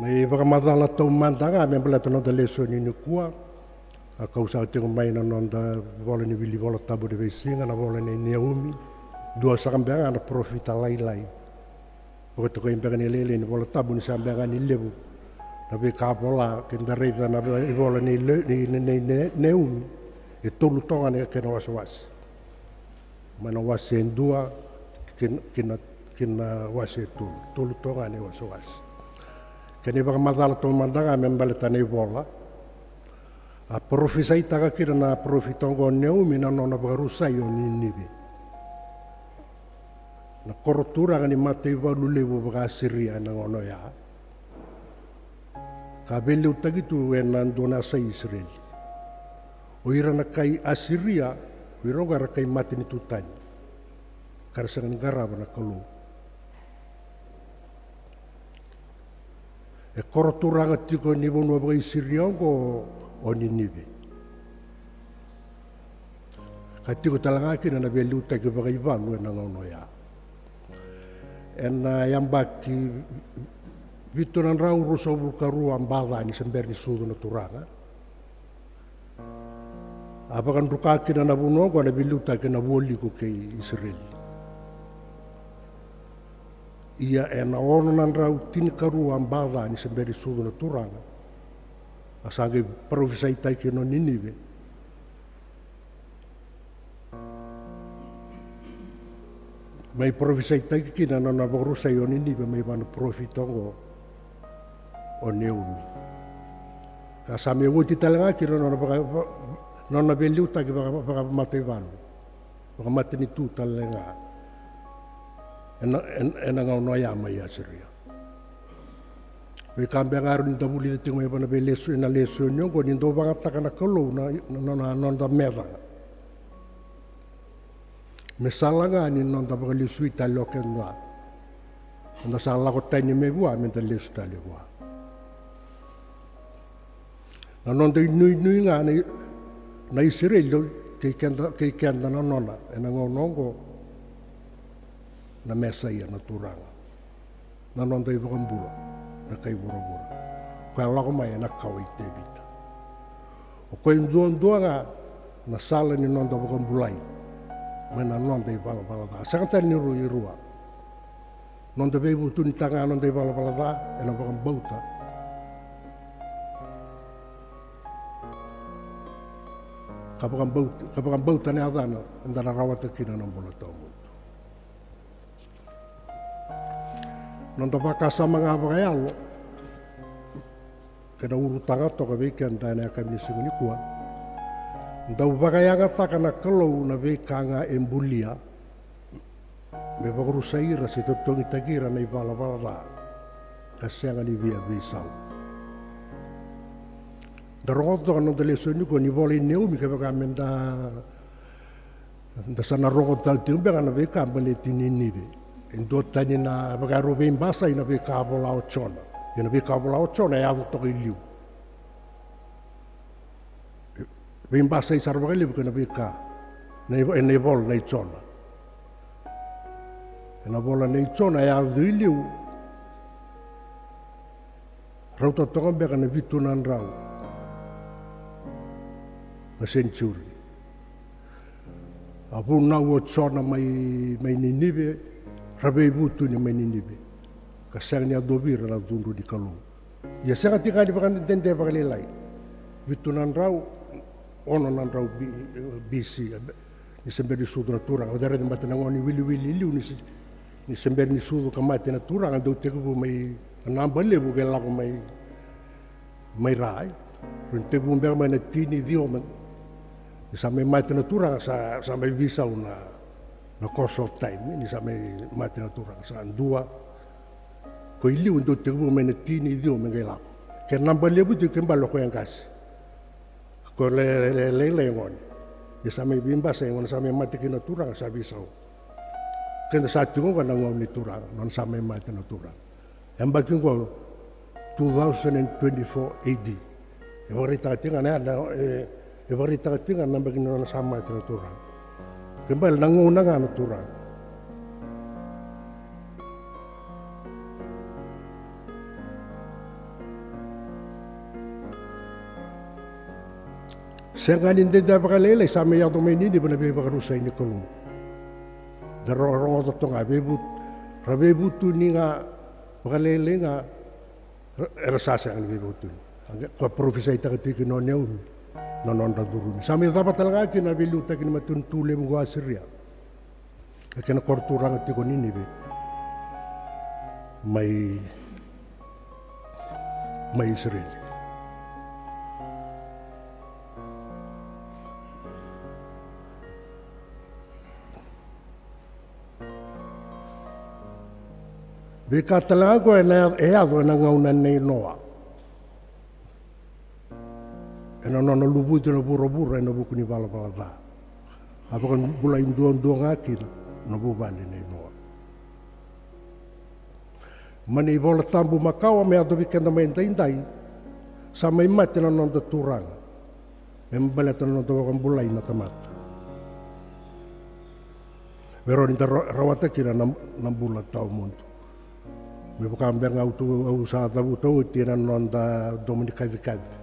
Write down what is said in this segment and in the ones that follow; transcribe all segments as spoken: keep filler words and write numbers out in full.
Na ivakamacala taumada ga me baleta na noda lesoni nikua. A kau saka tiko mai na noda vola ni wili Vola Tabu ni veisiga, na vola nei Neumi. Dua saka beka ga na parofita lailai. Vakatokai beka ni lailai ni Vola Tabu ni saka beka ga ni levu na veika vola, ke da raica na ivola nei Le-, nei, nei, nei Ne-, Neumi. E tolu toka ga na kena wasewase. Mai na wase e dua ki na, ki na, ki na wase e tolu. Tolu toka ga na iwasewase. Kena ivakamacala taumada ga me baleta na ivola. A parofisaitaka kina na parofita oqo o Neumi na nona vakarusai o Ninive. Na koro turaga ni mataivalu levu vaka-Asiria ena gauna oya, ka veiliutaki tu ena dua na yasa i Isireli. O ira na kai Asiria, o ira oqo era kai matanitu tani, ka ra sega ni qarava na Kalou. E koro turaga tiko ni vanua vaka-Isiria oqo o Ninive. Ka tiko tale ga kina na veiliutaki vakaivalu ena gauna oya. Ena yabaki vitu na drau ruasagavulu ka rua B.C. ni se bera ni sucu na Turaga, a vakadruka kina na vanua oqo na veiliutaki na vualiku kei Isireli. Ia ena ono na drau tinikarua B.C. ni se bera ni sucu na Turaga, a sa qai parofisaitaki kina o Ninive. Mai parofisaitaki kina na nona vakarusai o Ninive mai vua na parofita oqo o Neumi. Ka sa mai oti tale ga kina na nona vaka-, va-, nona veiliutaki vaka-, vakamataivalu, vakamatanitu tale ga ena, ena, ena gauna oya mai Asiria. Veika beka ga ni da vulica tiko mai vua na veilesu, ena lesoni oqo, ni dau vagataka na Kalou na, na, na, na noda meca ga. Me sala ga ni noda vakalesui tale o keda. Eda sa lako tani mai vua, me da lesu tale vua. Na noda inuinui ga na, na Isireli, kei keda, kei keda na nona, ena gauna oqo, na Mesaia na Turaga. Na noda iVakabula, na kai vuravura. Koya lako mai ena kawa i Tevita. O koya duadua ga na sala ni noda vakabulai mai na noda ivalavala ca. Sega tale ni rui rua. Noda veivutunitaka ga noda ivalavala ca ena vakabauta. Ka vakabauta, ka vakabauta na yacana, eda na rawata kina na bula tawamudu. Noda vakasama ga vakayalo, kei na ulutaga toka vei keda ena yakavi ni siga nikua. Dau vakayagataka na Kalou na veika ga e bulia me vakarusai ira se totogitaki ira na ivalavala ca, ka sega ni via veisau. Da rogoca toka na noda lesoni nikua ni vola i Neumi, kevaka me da Da sa na rogoca tale tiko beka na veika baleti Ninive. E dua tani na vaka e rau veibasai na veika vola o Jona. Ia na veika vola o Jona e yaco toka i liu. Veibasai sara vakalevu kei na veika na ivo-, na ivola nei Jona. Ena vola nei Jona e yaco i liu. Rauta toka beka na vitu na drau na senitiuri. A vunau o Jona mai, mai Ninive, ra veivutuni mai Ninive. Ka sega ni yacovi ira na cudru ni Kalou. Ia sega tiko ga ni vakadede vakalailai. Vitu na drau, ono na drau B-, B C, ni se bera ni sucu na Turaga. Au raica mada na gauna ni wiliwili i liu ni se, ni se bera ni sucu ka mate na Turaga, dau tekivu mai na naba levu qai lako mai, mai ra, e. Rau ni tekivu beka mai na tini, ciwa, mai, ni sa mai mate na Turaga, sa, sa mai veisau na, na course of time, e, ni sa mai mate na Turaga, sa dua. Ko i liu dau tekivu mai na tini, ciwa, me qai lako. Ke naba levu tiko ke bale o koya e qase. Ko le, le, le, lailai e gone. Ia sa mai veibasai e gone, sa mai mate kina na Turaga, sa veisau. Keda sa tiko oqo na gauna ni Turaga, nona sa mai mate na Turaga. Yabaki oqo, two thousand and twenty-four A D. E vakaraitaka tiko ga na, na, e, e vakaraitaka tiko ga na yabaki ni nona sa mate na Turaga. Ke bale na gauna ga na Turaga. Sega ni dede vakalailai, sa mai yaco mai Ninive na veivakarusai ni Kalou. Da ro-, rogoca toka ga, veivu-, ra veivutuni ga vakalailai ga, ra-, era sa sega ni veivutuni. Ka parofisaitaka tiko kina o Neumi na nodra curumi. Sa mai cava tale ga kina na veiliutaki ni matanitu levu ko Asiria. Na kena koro turaga tiko Ninive mai, mai Isireli. Veika tale ga koya ena ya-, e yaco ena gauna nei Noa. Ena nona luvuci na vuravura ena vuku ni valavala ca. A vakabulai duadua ga kina na vuvale nei Noa. Mai na iVola Tabu makawa me yaco vei keda mai daidai, sa mai mate na noda Turaga. Me baleta na noda vakabulai na tamata. Me rawa ni da ra-, rawata kina na, na bula tawamudu. Me vaka beka ga au tu, au sa cavuta oti ena noda domo ni kacikaci.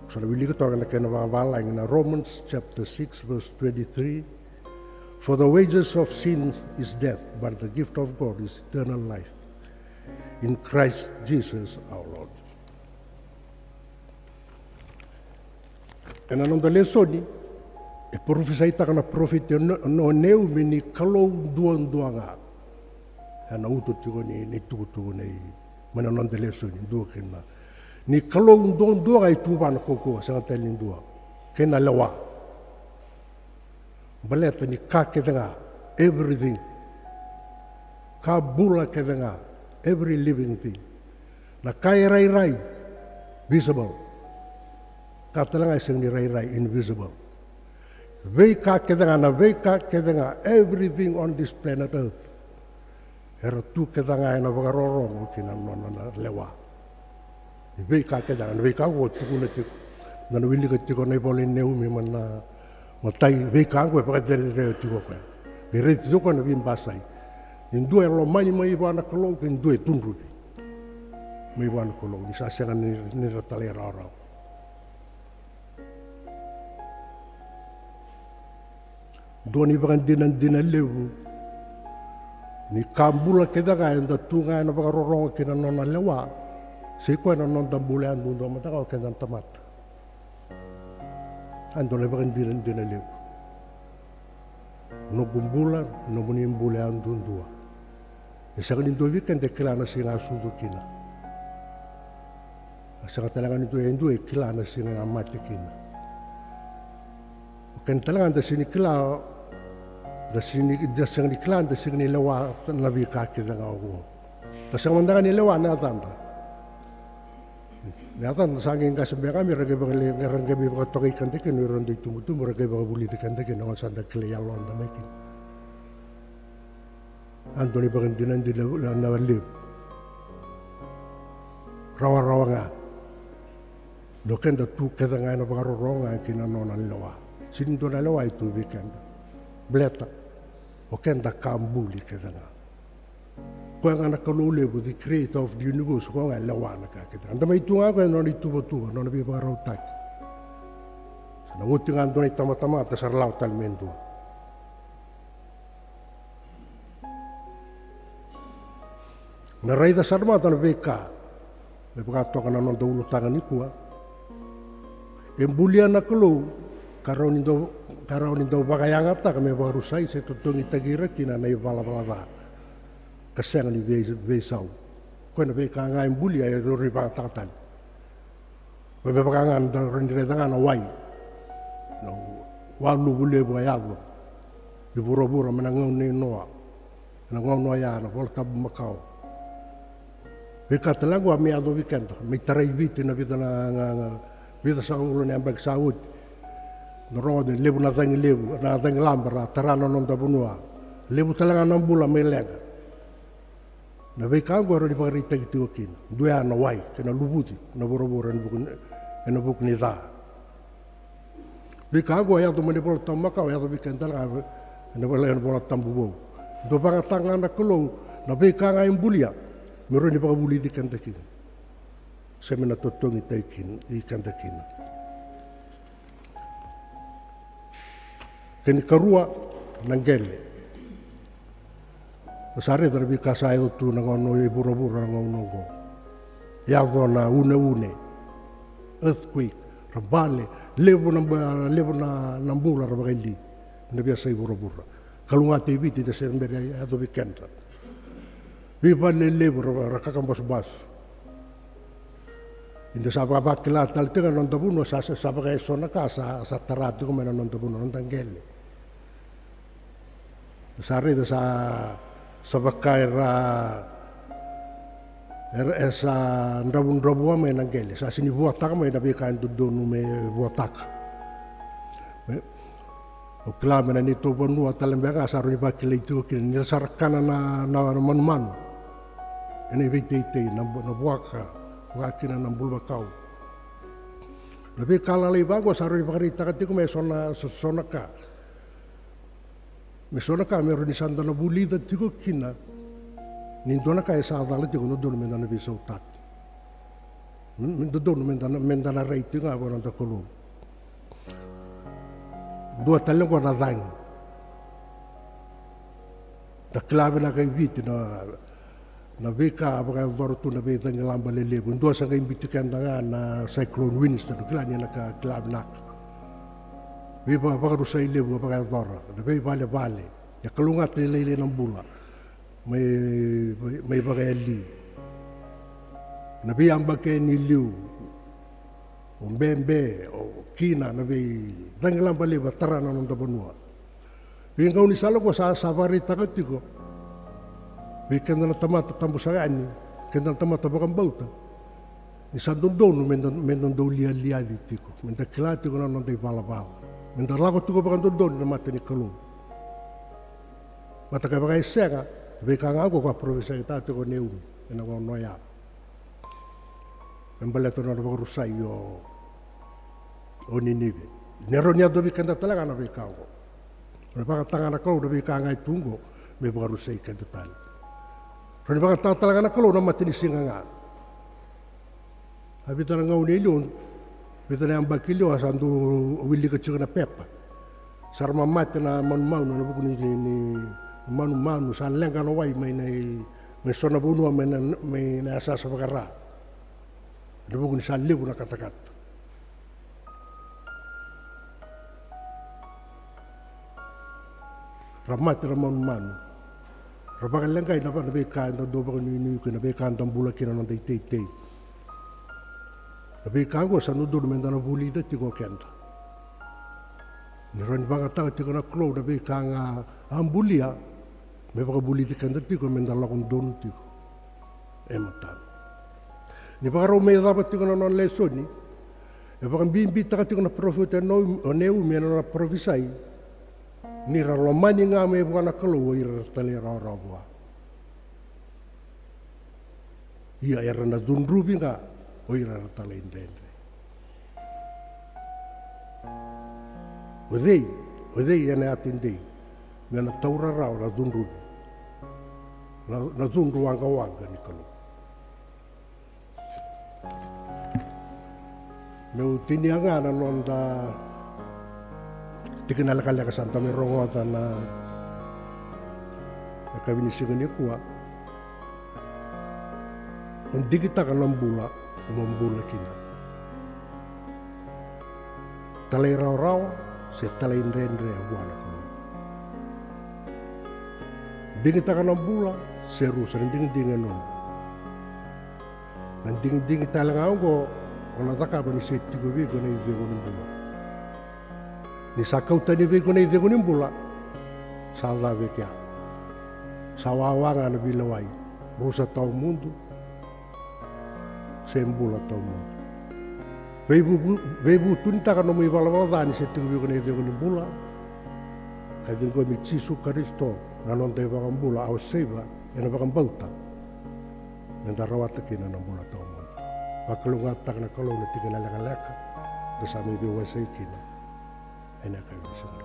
Au sa na wilika toka na kena vakavalagi na Romans chapter six verse twenty-three. "For the wages of sin is death, but the gift of God is eternal life in Christ Jesus our Lord." Ena noda lesoni, e parofisaitaka na parofita o Ne-, o Neumi ni Kalou duadua ga. Ena uto tiko ni, ni tukutuku nei, mai na noda lesoni, dua kina. Ni Kalou duadua ga e tu vua na kaukauwa, sega tale ni dua. Kei na lewa. Baleta ni ka kece ga, everything. Ka bula kece ga, every living thing. Na ka e rairai, visible. Ka tale ga e sega ni rairai, invisible. Veika kece ga, na veika kece ga, everything on this planet earth. Era tu kece ga ena vakarorogo kina nona na lewa. Ni veika kece ga, na veika oqo tukuna tiko. Da na wilika tiko na ivola i Neumi mai na matai, veika oqo e vakacerecerei tiko o koya. E raici tiko o koya na veibasai. Ni dua e lomani mai vua na Kalou, kei dua e cudruvi mai vua na Kalou. Ni sa sega ni, ni ra talairawarawa. Dua na ivakadinadina levu ni ka bula kece ga eda tu ga ena vakarorogo kina nona lewa. Sa i koya na noda bula yadudua mada ga o keda na tamata. A dua na ivakadinadina levu. Noqu bula, nomuni bula yadudua. E sega ni dua vei keda e kila na siga a sucu kina. E sega tale ga ni dua e dua e kila na siga ena mate kina. O keda tale ga da sega ni kila, da sega ni, da sega ni kila, da sega ni lewa na veika kece ga oqo. Da sega mada ga ni lewa na yacada. Na yacada sa qai qase beka me ra qai vakale-, ra qai mai vakatokai keda kina o ira na itubutubu, ra qai vakavulici keda kina, o sa da kilai yaloda mai kina. A dua na ivakadinadina na levu. Rawarawa ga. Ni o keda tu kece ga ena vakarorogo ga kina nona lewa. Sega ni dua na lewa e tu vei keda. Baleta o keda ka buli kece ga. Koya ga na Kalou levu, the creator of the universe, koya ga e lewa na ka kece ga. Da mai tu ga koya ena nona ituvatuva, nona veivakarautaki. Sa na oti ga dua na itabatamata, sa ra lako tale mai dua. Na raica sara mada na veika me vaka toka na noda ulutaga nikua. E bulia na Kalou ka rawa ni dau, ka rawa ni dau vakayagataka me vakarusai se totogitaki ira kina na ivalavala ca ka sega ni vei, veisau. Koya na veika ga e bulia e rawa ni vakayagataka tale. Me vaka ga da rawa ni raica ga na wai, na waluvu levu a yaco i vuravura mai na gauna i Noa, na gauna oya na Vola Tabu makawa. Veika tale ga oqo me yaco vei keda, me tarai Viti na vica na, na, na vica sagavulu na yabaki sa oti. Na rogoca ni levu na cagi levu, na cagilaba ra tara na noda vanua. Levu tale ga na bula mai leqa. Na veika oqo e rawa ni vakaraitaki tiko kina. Dua ya na wai kei na luvuci na vuravura ena vuku ni, ena vuku ni ca. Veika oqo e yaco mai na iVola Tabu makawa, e yaco vei keda tale ga ena Vola, ena Vola Tabu vou. Dau vakayagataka ga na Kalou na veika ga e bulia me rawa ni vakavulici keda kina se me na totogitaki keda kina. Kena ikarua, na qele. Sa raica na veika sa yaco tu na gauna i vuravura na gauna oqo. Yaco na uneune, earthquake, ra bale, levu na ba-, levu na, na bula ra vakaili. Na veiyasai vuravura. Kalougata i Viti, da se bera yaco vei keda. Veivale levu ra, ra kakabasubasu. Eda sa vakavakila tale tiko na noda vanua, sa, sa, sa vaka e so na ka sa, sa tara tiko mai na noda vanua, noda qele. Sa raica sa, sa vaka era, era, e sa dravudravua mai na qele, sa sini vuataka mai na veika e dodonu me vuataka. Me, Au kila mai na neitou vanua tale beka ga sa rawa ni vakilai tiko kina ni ra sa ra kana na, na, na manumanu. Ena iveiteitei, na, na vuaka, vaka kina na bulumakau. Na veika lalai vaqo sa rawa ni vakaraitaka tiko mai e so na, so, so na ka. Me so na ka me rawa ni sa da na vulica tiko kina. Ni dua na ka e sa cala tiko, dodonu me da na veisautaki. Me, me dodonu me da na, me da na rai tiko ga vua na noda Kalou. Dua tale oqo na cagi. Da kila vinaka i Viti na, na veika a vakayacora tu na veicagilaba lelevu. Dua sa qai biuti keda ga na Cyclone Winston, kila ni na ka kila vinaka. Veiva-, vakarusai levu a vakayacora, na veivalevale. Ia kalougata ni lailai na bula. Mai, mai, mai vakayali. Na veiyabaki ni liu. O bebe, o kina, na veicagilaba levu a tara na noda vanua. Veigauna ni sala oqo sa, sa vakaraitaka tiko. Vei keda na tamata tabu saka yani, keda na tamata vakabauta. Ni sa dodonu me da, me da dau lialiaci tiko, me da kila tiko na noda ivalavala. Me da lako tiko vakadodonu na mata ni Kalou. Vata kevaka e sega, veika ga oqo ka parofisaitaka tiko o Neumi, ena gauna oya. Me baleta na nona vakarusai o, o Ninive. Ni rawa ni yacovi keda tale ga na veika oqo. Me vakataka na Kalou na veika ga e tu oqo, me vakarusai keda tale. Rawa ni vakataka tale ga na Kalou na matanisiga ga. A vica na gauna e liu, vica na yabaki e liu, a sa dau wilika tiko na pepa. Sa ra mamate na manumanu, ena vuku ni, ni manumanu, sa leqa na wai mai na i, mai so na vanua, mai na, mai na yasayasa vakaRa. Ena vuku ni sa levu na katakata. Ra mate na manumanu. Ra vakaleqai na, na veika eda dau vakanuinui kina, na veika eda bula kina na noda iteitei. Na veika oqo sa dodonu me da na vulica tiko o keda. Ni rawa ni vakayagataka tiko na Kalou na veika ga a bulia, me vakavulici keda tiko, me da lako donu tiko e matana. Ni vakarau mai cava tiko na nona lesoni, e vakabibitaka tiko na parofita o Nau-, o Neumi ena nona parofisai, ni ra lomani ga mai vua na Kalou o ira era talairawarawa vua. Ia era na cudruvi ga o ira era talaidredre. O cei, o cei ena yatedei me na taura rawa na cudruvi, na, na cudru waqawaqa ni Kalou? Meu tinia ga na noda tikina lekaleka sa da mai rogoca na, na yakavi ni siga nikua. O digitaka na bula, o mo bula kina. Talairawarawa se talaidredre vua na Kalou. Digitaka na bula se rusa, na digidigi e nomu. Na digidigi tale ga oqo, o na cakava ni se tiko vei iko na icegu ni bula. Ni sa kau tani vei iko na icegu ni bula, sa cava e kea? Sa wawa ga na veilewai, rusa tawamudu se bula tawamudu. Veivu-, veivutunitaka nomu ivalavala ca ni se tiko vei iko na icegu ni bula. Ka ciqomi Jisu Karisito na noda iVakabula, au seiva ena vakabauta. Me da rawata kina na bula tawamudu. Vakalougatataka na Kalou na tikina lekaleka da sa mai veiwasei kina ena yakavi ni siga.